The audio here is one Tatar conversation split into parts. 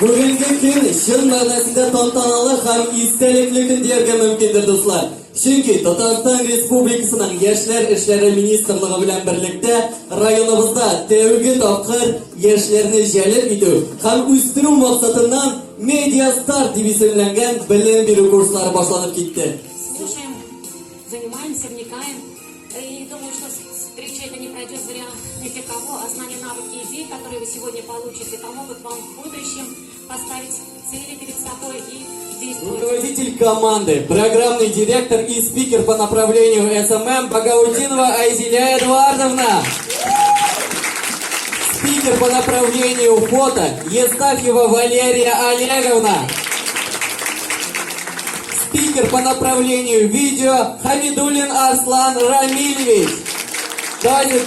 Бүгенге көн чын мәгънәсендә тантаналы һәм истәлекле көн дияргә мөмкиндер, дуслар. Чөнки Татарстан Республикасының Яшьләр эшләре министрлыгы белән берлектә районыбызда тәүге тапкыр яшьләрне җәлеп итү һәм үстерү максатыннан Медиа Старт дип исемләнгән белем бирү курслары башланып китте. Слушаем, занимаемся, вникаем. И думаю, что встреча эта не пройдет зря ни для кого, а знания, навыки, идеи, которые вы сегодня получите, помогут вам в будущем поставить цели перед собой и действовать. Руководитель команды, программный директор и спикер по направлению СММ Багаутдинова Айзиля Эдуардовна. Спикер по направлению фото Евстафьева Валерия Олеговна. Спикер по направлению видео Хамидуллин Арслан Рамильевич. Давайте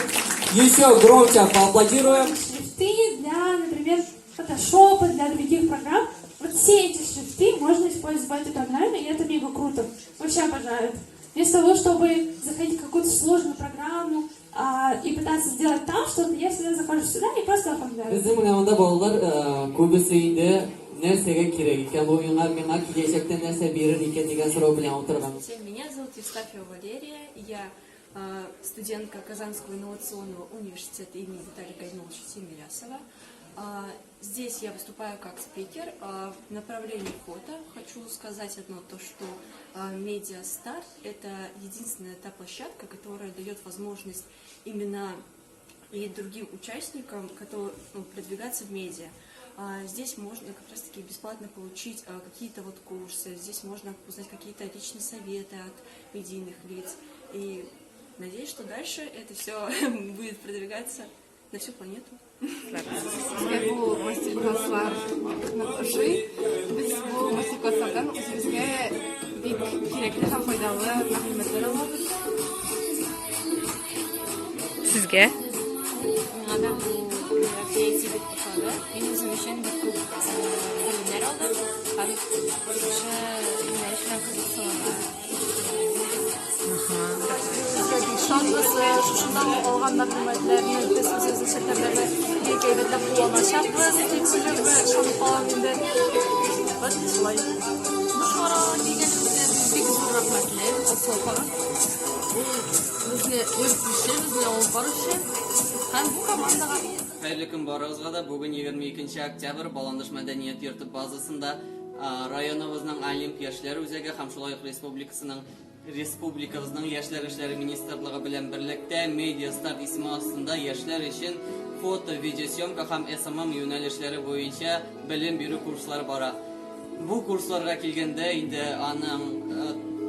еще громче поаплодируем. Шрифты для, например, фотошопа, для других программ. Вот все эти шрифты можно использовать в этой программе, и это мега круто. Вообще обожаю. Вместо того, чтобы заходить в какую-то сложную программу и пытаться сделать там что-то, я всегда захожу сюда и просто оформляю. Безнең менә монда балалар күбесе инде нәрсәгә кирәк икән бу миңа, миңа киләчәктә нәрсә бирер икән дигән сорау белән утырган. Всем, меня зовут Евстафьева Валерия, я студентка Казанского инновационного университета имени Виталия Гайнуловича Тимирясова. Здесь я выступаю как спикер в направлении фото. Хочу сказать одно, то что Медиа Старт – это единственная та площадка, которая дает возможность именно и другим участникам, которые, ну, продвигаться в медиа. Здесь можно как раз-таки бесплатно получить какие-то вот курсы, здесь можно узнать какие-то личные советы от медийных лиц. И надеюсь, что дальше это все будет продвигаться на всю планету. Безгә бу мастер-класслар нык ошый. Без бу мастер-класслардан үзебезгә бик кирәкле һәм файдалы мәгълүматлар алабыз. Сезгә? Миңа да бу мероприятие бик ошады. Мин үзем өчен бик күп белемнәр алдым һәм шушы юнәлеш белән кызыксынырга. Безгә бик шатбыз. Шушыннан алган мәгълүматларны без үзебезнең челтәрләрдә бик әйбәтләп кулланачакбыз дип уйлыйм, ышанып калам инде. Вот шулай. Бу чарага килгәнебезгә без бик зур рәхмәтле Алсу апага. Ул безне йөртүче, безне алып баручы һәм бу командага. Хәерле көн барыгызга да. Бүген 22 октябрь Баландыш мәдәният йорты базасында районыбызның Олимп яшьләр үзәге һәм шулай ук республикасының республикабызның Яшьләр эшләре министрлыгы белән берлектә Медиа Старт исеме астында яшьләр өчен фото, видеосъемка һәм SMM юнәлешләре буенча белем бирү курслары бара. Бу курсларга килгәндә инде аның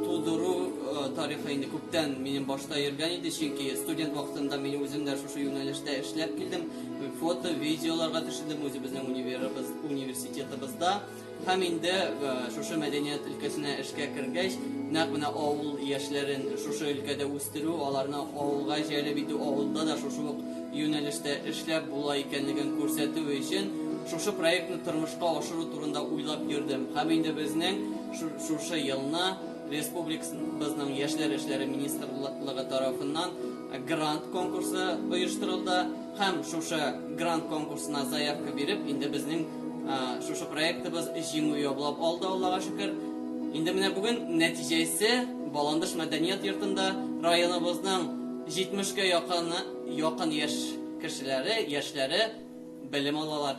тудыру тарихы инде күптән минем башта йөргән иде, чөнки студент вакытында мин үзем дә шушы юнәлештә эшләп килдем. Фото, видеоларга төшердем үзебезнең универыбыз, университетыбызда. Һәм инде шушы мәдәният өлкәсенә эшкә кергәч, нәкъ менә авыл яшьләрен шушы өлкәдә үстерү, аларны авылга җәлеп итү, авылда да шушы ук юнәлештә эшләп була икәнлеген күрсәтү өчен шушы проектны тормышка ашыру турында уйлап йөрдем. Һәм инде безнең шушы елны республикабызның Яшьләр эшләре министрлыгы тарафыннан грант конкурсы оештырылды. Һәм шушы грант конкурсына заявка биреп, инде безнең шушы проектыбыз җиңү яулап алды, Аллага шөкер. Инде менә бүген нәтиҗәсе Баландыш мәдәният йортында районыбызның 70-кә якыны якын яшь кешеләре, яшьләре белем алалар.